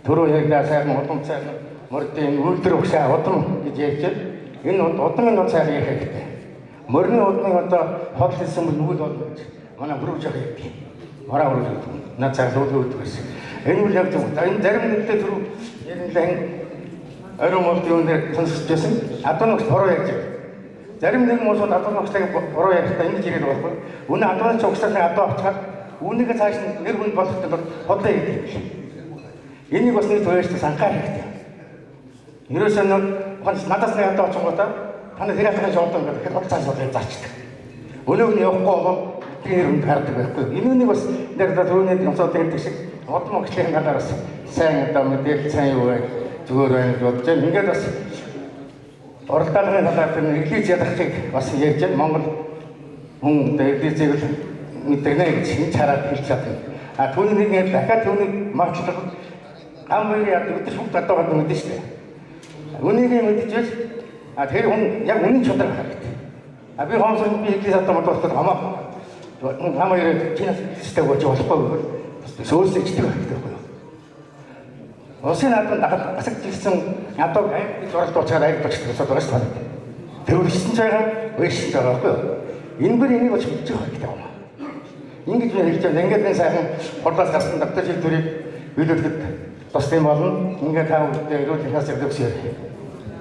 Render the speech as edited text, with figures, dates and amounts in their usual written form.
Түрүү ярьлаа сайхан удам сайхан мөрдийн үйлдвэр угшаа удам гэж ярьж байна. Энэ удам нь сайхан ярих хэрэгтэй. Мөрний удмыг одоо хол хийсэн бол нүгэл болно гэж манай хөрвж явах юм. Мараа хөрвж гэдэг. Наад цаг луулгүй гэдэг байсан. Энэ үл яг зөв. Энэ зарим нэгдээ түрүү ярилаа орой молд юун дээр сонсож байсан. Адуу нөхц буруу ярьж байна. Зарим нэгэн улсууд адуу нөхцөлийг буруу ярихдаа ингэж ирээд байгаа байхгүй. Үнэ адууны ч угсаалын адуу авчихаар үүнийгээ цааш нь нэр хүнд болохтой бол хотлоо гэдэг юм. Энийг бас нэг туяаштай санхаар хэрэгтэй. Ерөөсөө нэг надаас нэг адуу авчихгоотаа та нар хэрэг хатан шоолдон гэдэг хот цааш бодлоо зарчдаг. Өнөөг нь явахгүй бол бидний нэр хүнд хардаг байхгүй. Энүүнийг бас нэр түрүүний онцоод ярьдаг шиг удам өгчлийн талаар бас сайн одоо мэдээлэл сайн юу вэ зүгээр байна гэж бодож байна. Ингээд бас уралдааны талаар тэр релиз ядахыг бас ярьж байна. Монгол хүн одоо релизийг л мэдэрнэ гэж хинч хараад хэлж чадна. А түүний нэг дахиад түүнийг марчлах гам хоёрын яд өдөр шүгд гадаа гадаа мэдэн шүү дээ. Үнийг мэдчихвэл а тэр хүн яг үнэн чудрах хэрэгтэй. А би хомсор би релиз одоо бодлоо хамаа гам хоёрыг чинээс релизтэй болж болохгүй гэвэл бас сөөс ичдэг хэрэгтэй байхгүй юу? Улсын наадмын дагал гасагч ирсэн ядуу аяг зуралд уучаад аяг дочтой байгаа шүү дээ. Тэр үлсэн ч байгаа, уйшсан ч байгаа байхгүй юу? Энэ бүр энийг бас мэдчих хэрэгтэй юм аа. Ингэж би хэлж байна. Ингээд энэ сайхан хурлаас гарсан доктор шийдвэрийг биелүүлэхэд тусдсан болно. Ингээд та бүхэндээ эрүүл ихээс өгсөөр.